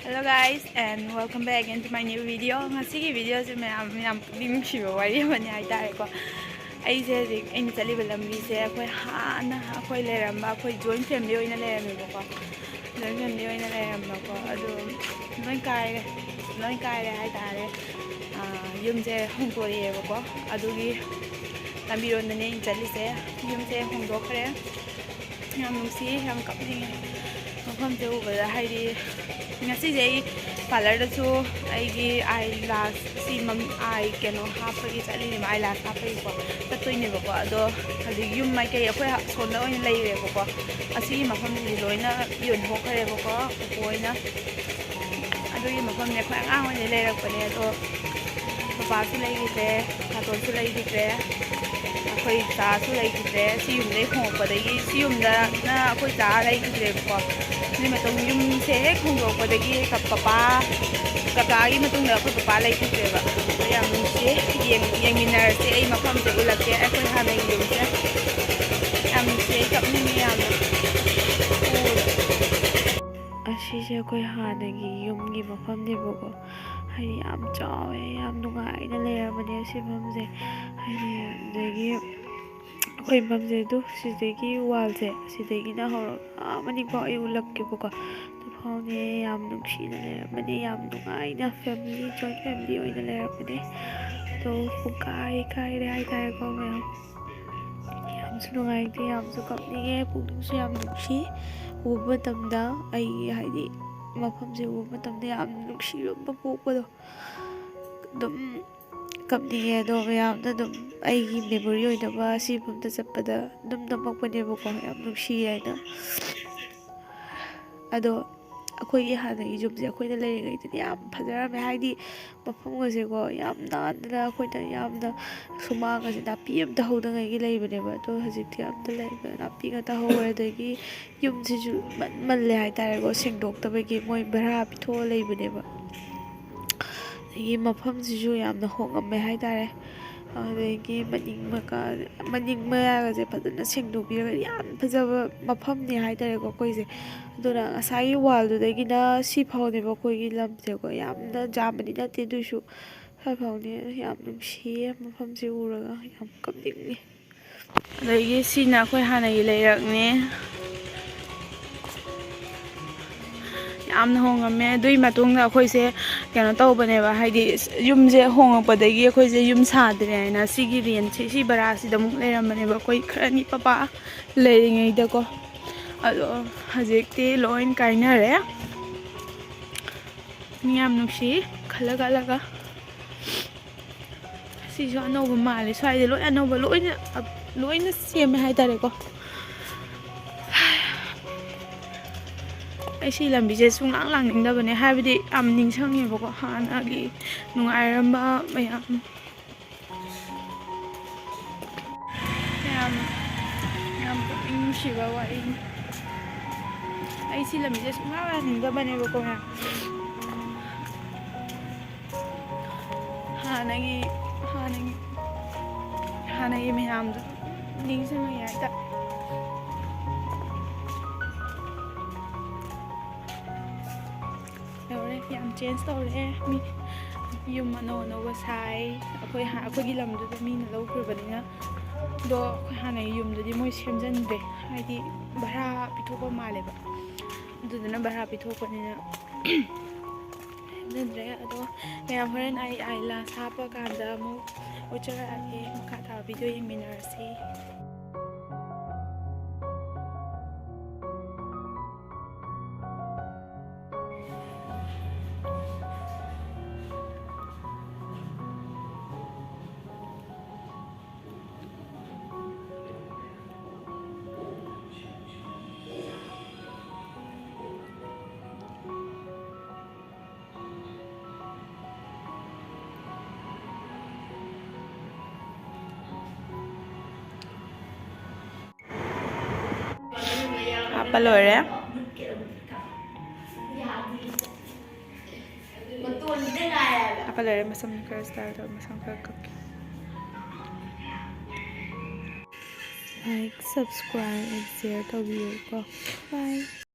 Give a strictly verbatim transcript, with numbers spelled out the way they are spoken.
Hello guys, and welcome back again to my new video. ꯉꯁꯤꯒꯤ videoꯁꯦ ꯃꯌꯥꯝ, ꯌꯥꯝ ꯄꯨꯛꯅꯤꯡ ꯅꯨꯡꯁꯤꯕ ꯋꯥꯔꯤ ꯑꯃꯅꯤ ꯍꯥꯏꯇꯥꯔꯦꯀꯣ. ꯑꯩꯁꯦ ꯍꯧꯖꯤꯛ ꯑꯩꯅ ꯆꯠꯂꯤꯕ ꯂꯝꯕꯤꯁꯦ ꯑꯩꯈꯣꯏ ꯍꯥꯟꯅ ꯑꯩꯈꯣꯏ ꯂꯩꯔꯝꯕ, ꯑꯩꯈꯣꯏ joint family ꯑꯣꯏꯅ ꯂꯩꯔꯝꯃꯦꯕꯀꯣ. Joint family ꯑꯣꯏꯅ ꯂꯩꯔꯝꯕꯀꯣ, ꯑꯗꯨ ꯂꯣꯏ ꯀꯥꯏꯔꯦ, ꯂꯣꯏ ꯀꯥꯏꯔꯦ ꯍꯥꯏꯇꯥꯔꯦ. ꯑꯥ, ꯌꯨꯝꯁꯦ ꯍꯣꯡꯗꯣꯔꯛꯑꯦꯕꯀꯣ, ꯑꯗꯨꯒꯤ ꯂꯝꯕꯤꯔꯣꯝꯗꯅꯦ ꯑꯩꯅ ꯆꯠꯂꯤꯁꯦ. ꯌꯨꯝꯁꯦ ꯍꯣꯡꯗꯣꯛꯈ꯭ꯔꯦ. ꯌꯥꯝ ꯅꯨꯡꯁꯤ, ꯌꯥꯝ ꯀꯞꯅꯤꯡꯉꯦ ꯃꯐꯝꯁꯦ ꯎꯕꯗ. ꯍꯥꯏꯗꯤ ꯉꯁꯤꯁꯦ ꯑꯩ parlourꯗꯁꯨ ꯑꯩꯒꯤ eyelash ꯁꯤ ꯃꯝ-, eye ꯀꯩꯅꯣ ꯍꯥꯞꯄꯒꯤ ꯆꯠꯂꯤꯅꯦꯕ, eyelash ꯍꯥꯞꯄꯒꯤꯀꯣ ꯆꯠꯇꯣꯏꯅꯦꯕꯀꯣ. ꯑꯗꯣ ꯍꯧꯖꯤꯛ ꯌꯨꯝ ꯃꯥꯏꯀꯩ ꯑꯩꯈꯣꯏ ꯁꯣꯝꯗ ꯑꯣꯏꯅ ꯂꯩꯔꯦꯕꯀꯣ. ꯑꯁꯤꯒꯤ ꯃꯐꯝꯁꯤꯗꯤ ꯂꯣꯏꯅ ꯌꯣꯟꯊꯣꯛꯈ꯭ꯔꯦꯕꯀꯣ, ꯄꯨꯄꯨ ꯍꯣꯏꯅ. ꯑꯗꯨꯒꯤ ꯃꯐꯝꯁꯦ ꯑꯩꯈꯣꯏ ꯑꯉꯥꯡ ꯑꯣꯏꯅ ꯂꯩꯔꯛꯄꯅꯦ, ꯑꯗꯣ ꯄꯄꯥꯁꯨ ꯂꯩꯈꯤꯗ꯭ꯔꯦ, ꯀꯥꯇꯣꯟꯁꯨ ꯂꯩꯈꯤꯗ꯭ꯔꯦ, ꯑꯩꯈꯣꯏ ꯆꯥꯁꯨ ꯂꯩꯈꯤꯗ꯭ꯔꯦ. ꯁꯤ ꯌꯨꯝꯗꯩ ꯍꯣꯡꯉꯛꯄꯗꯒꯤ, ꯁꯤ ꯌꯨꯝꯗꯅ ꯑꯩꯈꯣꯏ ꯆꯥ ꯂꯩꯈꯤꯗ꯭ꯔꯦꯕꯀꯣ. ꯑꯗꯨꯒꯤ ꯃꯇꯨꯡ ꯌꯨꯝꯁꯦ ꯍꯦꯛ ꯍꯣꯡꯗꯣꯛꯄꯗꯒꯤ ꯀ-, ꯄꯄꯥ, ꯀꯀꯥꯒꯤ ꯃꯇꯨꯡꯗ ꯑꯩꯈꯣꯏ ꯄꯄꯥ ꯂꯩꯈꯤꯗ꯭ꯔꯦꯕ. ꯑꯗꯣ ꯌꯥꯝ ꯅꯨꯡꯁꯤꯌꯦ꯫ ꯌꯦꯡ-, ꯌꯦꯡꯃꯤꯟꯅꯔꯁꯦ꯫ ꯑꯩ ꯃꯐꯝꯁꯦ ꯎꯠꯂꯛꯀꯦ, ꯑꯩꯈꯣꯏ ꯍꯥꯟꯅꯒꯤ ꯌꯨꯝꯁꯦ꯫ ꯌꯥꯝ ꯅꯨꯡꯁꯤꯌꯦ, ꯑꯩ ꯀꯞꯅꯤꯡꯉꯦ ꯌꯥꯝꯅ ꯎꯕꯗ꯫ ꯑꯁꯤꯁꯦ ꯑꯩꯈꯣꯏ ꯍꯥꯟꯅꯒꯤ ꯌꯨꯝꯒꯤ ꯃꯐꯝꯅꯦꯕꯀꯣ꯫ ꯍꯥꯏꯗꯤ ꯌꯥꯝ ꯆꯥꯎꯋꯦ, ꯌꯥꯝ ꯅꯨꯡꯉꯥꯏꯅ ꯂꯩꯔꯕꯅꯦ ꯁꯤ ꯃꯐꯝꯁꯦ꯫ ꯍꯥꯏꯗꯤ ꯑꯗꯒꯤ ꯑꯩꯈꯣꯏ ꯃꯐꯝꯁꯦ ꯑꯗꯨ ꯁꯤꯗꯒꯤ wallꯁꯦ, ꯁꯤꯗꯒꯤꯅ ꯍꯧꯔꯒ ꯑꯥ ꯃꯅꯤꯡꯐꯥꯎ ꯑꯩ ꯎꯠꯂꯛꯀꯦꯕꯀꯣ꯫ ꯑꯗꯨꯐꯥꯎꯅꯦ ꯌꯥꯝ ꯅꯨꯡꯁꯤꯅ ꯂꯩꯔꯝꯕꯅꯦ, ꯌꯥꯝ ꯅꯨꯡꯉꯥꯏꯅ family, joint family ꯑꯣꯏꯅ ꯂꯩꯔꯝꯕꯅꯦ꯫ ꯑꯗꯣ ꯄꯨꯡꯀꯥꯏ ꯀꯥꯏꯔꯦ ꯍꯥꯏꯇꯥꯔꯦꯀꯣ ꯃꯌꯥꯝ꯫ ꯌꯥꯝꯁꯨ ꯅꯨꯡꯉꯥꯏꯇꯦ, ꯌꯥꯝꯁꯨ ꯀꯞꯅꯤꯡꯉꯦ, ꯄꯨꯛꯅꯤꯡꯁꯨ ꯌꯥꯝ ꯅꯨꯡꯁꯤ꯫ ꯎꯕ ꯃꯇꯝꯗ ꯑꯩ, ꯍꯥꯏꯗꯤ, ꯃꯐꯝꯁꯦ ꯎꯕ ꯃꯇꯝꯗ ꯌꯥꯝ ꯅꯨꯡꯁꯤꯔꯝꯕ ꯄꯣꯛꯄꯗꯣ ꯑꯗꯨꯝ ꯀꯞꯅꯤꯡꯉꯦ꯫ ꯑꯗꯣ ꯃꯌꯥꯝꯅ ꯑꯗꯨꯝ ꯑꯩꯒꯤ memory ꯑꯣꯏꯅꯕ ꯁꯤ ꯃꯐꯝꯗ ꯆꯠꯄꯗ ꯑꯗꯨꯝ ꯅꯝꯃꯛꯄꯅꯦꯕꯀꯣ, ꯌꯥꯝ ꯅꯨꯡꯁꯤꯌꯦ ꯍꯥꯏꯅ꯫ ꯑꯗꯣ ꯑꯩꯈꯣꯏꯒꯤ ꯍꯥꯟꯅꯒꯤ ꯌꯨꯝꯁꯦ ꯑꯩꯈꯣꯏꯅ ꯂꯩꯔꯤꯉꯩꯗꯗꯤ ꯌꯥꯝ ꯐꯖꯔꯝꯃꯦ, ꯍꯥꯏꯗꯤ ꯃꯐꯝꯒꯁꯦꯀꯣ ꯌꯥꯝ ꯅꯥꯟꯗꯅ, ꯑꯩꯈꯣꯏꯅ ꯌꯥꯝꯅ, ꯁꯨꯃꯥꯡꯒꯁꯦ ꯅꯥꯄꯤ ꯑꯝꯇ ꯍꯧꯗꯉꯩꯒꯤ ꯂꯩꯕꯅꯦꯕ꯫ ꯑꯗꯣ ꯍꯧꯖꯤꯛꯇꯤ ꯑꯝꯇ ꯂꯩꯕ, ꯅꯥꯄꯤ ꯉꯥꯛꯇ ꯍꯧꯋꯦ꯫ ꯑꯗꯒꯤ ꯌꯨꯝꯁꯤꯁꯨ ꯏꯃꯟ ꯃꯜꯂꯦ ꯍꯥꯏꯇꯥꯔꯦꯀꯣ, ꯁꯦꯡꯗꯣꯛꯇꯕꯒꯤ ꯃꯣꯏ ꯚꯔꯥ ꯄꯤꯊꯣꯛꯑ ꯂꯩꯕꯅꯦꯕ꯫ ꯑꯗꯒꯤ ꯃꯐꯝꯁꯤꯁꯨ ꯌꯥꯝꯅ ꯍꯣꯡꯉꯝꯃꯦ ꯍꯥꯏꯇꯥꯔꯦ꯫ ꯑꯗꯒꯤ ꯃꯅꯤꯡ ꯃꯀꯥ-, ꯃꯅꯤꯡ ꯃꯌꯥꯒꯁꯦ ꯐꯖꯅ ꯁꯦꯡꯗꯣꯛꯄꯤꯔꯒ ꯌꯥꯝ ꯐꯖꯕ ꯃꯐꯝꯅꯤ ꯍꯥꯏꯇꯥꯔꯦꯀꯣ ꯑꯩꯈꯣꯏꯁꯦ꯫ ꯑꯗꯨꯅ ꯉꯁꯥꯏꯒꯤ ꯋꯥꯜꯗꯨꯗꯒꯤꯅ ꯁꯤ ꯐꯥꯎꯅꯦꯕ ꯑꯩꯈꯣꯏꯒꯤ ꯂꯝꯁꯦꯀꯣ꯫ ꯌꯥꯝꯅ ꯖꯥꯝꯕꯗꯤ ꯅꯠꯇꯦ, ꯑꯗꯨꯏꯁꯨ ꯁ꯭ꯋꯥꯏ ꯐꯥꯎꯅꯤ꯫ ꯌꯥꯝ ꯅꯨꯡꯁꯤꯌꯦ ꯃꯐꯝꯁꯦ ꯎꯔꯒ, ꯌꯥꯝ ꯀꯞꯅꯤꯡꯉꯦ꯫ ꯑꯗꯒꯤ ꯁꯤꯅ ꯑꯩꯈꯣꯏ ꯍꯥꯟꯅꯒꯤ ꯂꯩꯔꯛꯅꯦ꯫ ꯌꯥꯝꯅ ꯍꯣꯡꯉꯝꯃꯦ꯫ ꯑꯗꯨꯒꯤ ꯃꯇꯨꯡꯗ ꯑꯩꯈꯣꯏꯁꯦ ꯀꯩꯅꯣ ꯇꯧꯕꯅꯦꯕ, ꯍꯥꯏꯗꯤ ꯌꯨꯝꯁꯦ ꯍꯣꯡꯉꯛꯄꯗꯒꯤ ꯑꯩꯈꯣꯏꯁꯦ ꯌꯨꯝ ꯁꯥꯗ꯭ꯔꯦ ꯍꯥꯏꯅ ꯁꯤꯒꯤ ꯔꯦꯟꯁꯤ, ꯁꯤ ꯕꯔꯥꯁꯤꯗ ꯑꯃꯨꯛ ꯂꯩꯔꯝꯕꯅꯦꯕ ꯑꯩꯈꯣꯏ ꯈꯔꯅꯤ ꯄꯄꯥ ꯂꯩꯔꯤꯉꯩꯗꯀꯣ꯫ ꯑꯗꯣ ꯍꯧꯖꯤꯛꯇꯤ ꯂꯣꯏ ꯀꯥꯏꯅꯔꯦ꯫ ꯃꯤ ꯌꯥꯝ ꯅꯨꯡꯁꯤ ꯈꯜꯂ ꯈꯜꯂꯒ꯫ ꯁꯤꯁꯨ ꯑꯅꯧꯕ ꯃꯥꯜꯂꯦ꯫ ꯁ꯭ꯋꯥꯏꯗ ꯂꯣꯏ ꯑꯅꯧꯕ, ꯂꯣꯏꯅ, ꯂꯣꯏꯅ ꯁꯦꯝꯃꯦ ꯍꯥꯏꯇꯥꯔꯦꯀꯣ꯫ ꯑꯩ ꯁꯤ ꯂꯝꯕꯤꯁꯦ ꯁꯨꯡꯂꯥꯡ ꯂꯥꯡꯅꯤꯡꯗꯕꯅꯦ, ꯍꯥꯏꯕꯗꯤ ꯌꯥꯝ ꯅꯤꯡꯁꯤꯡꯉꯦꯕꯀꯣ, ꯍꯥꯟꯅꯒꯤ ꯅꯨꯡꯉꯥꯏꯔꯝꯕ ꯃꯌꯥꯝ꯫ ꯌꯥꯝ, ꯌꯥꯝ ꯄꯨꯛꯅꯤꯡ ꯅꯨꯡꯁꯤꯕ ꯋꯥꯔꯤꯅꯤ꯫ ꯑꯩ ꯁꯤ ꯂꯝꯕꯤꯁꯦ ꯁꯨꯡꯂꯥꯡ ꯂꯥꯡꯅꯤꯡꯗꯕꯅꯦꯕꯀꯣ, ꯃꯌꯥꯝ꯫ ꯍꯥꯟꯅꯒꯤ, ꯍꯥꯟꯅꯒꯤ, ꯍꯥꯟꯅꯒꯤ ꯃꯌꯥꯝꯗꯣ ꯅꯤꯡꯁꯤꯡꯉꯛꯑꯦ ꯍꯥꯏꯇꯥꯔꯦ꯫ ꯌꯧꯔꯦ꯫ ꯌꯥꯝ ꯆꯦꯟꯖ ꯇꯧꯔꯦ꯫ ꯃꯤ ꯌꯨꯝ ꯑꯅꯧ ꯑꯅꯧꯕ ꯁꯥꯏ꯫ ꯑꯩꯈꯣꯏ ꯍꯥ-, ꯑꯩꯈꯣꯏꯒꯤ ꯂꯝꯗꯨꯗ ꯃꯤꯅ ꯂꯧꯈ꯭ꯔꯕꯅꯤꯅ꯫ ꯑꯗꯣ ꯑꯩꯈꯣꯏ ꯍꯥꯟꯅꯒꯤ ꯌꯨꯝꯗꯨꯗꯤ ꯃꯣꯏ ꯁꯦꯝꯖꯤꯟꯗ꯭ꯔꯦ, ꯍꯥꯏꯗꯤ ꯚꯔꯥ ꯄꯤꯊꯣꯛꯄ ꯃꯥꯜꯂꯦꯕ꯫ ꯑꯗꯨꯗꯨꯅ ꯚꯔꯥ ꯄꯤꯊꯣꯛꯄꯅꯤꯅ ꯁꯦꯝꯖꯤꯟꯗ꯭ꯔꯦ꯫ ꯑꯗꯣ ꯃꯌꯥꯝ, ꯍꯣꯔꯦꯟ ꯑꯩ ꯑꯥꯏꯂꯥꯁ ꯍꯥꯞꯄ ꯀꯥꯟꯗ ꯑꯃꯨꯛ ꯎꯠꯆꯔꯛꯑꯒꯦ꯫ ꯃꯈꯥ ꯇꯥꯕ ꯚꯤꯗꯤꯑꯣ ꯌꯦꯡꯃꯤꯟꯅꯔꯁꯤ꯫ ꯍꯥꯞꯄ ꯂꯣꯏꯔꯦ꯫ ꯍꯥꯞꯄ ꯂꯣꯏꯔꯦ꯫ ꯃꯁꯝ ꯈꯔ ꯁ꯭ꯇꯥꯏꯜ ꯇꯧꯔ ꯃꯁꯝ ꯈꯔ ꯀꯛꯀꯦ꯫ Like, subscribe and share ꯇꯧꯕꯤꯌꯨꯀꯣ꯫ Bye.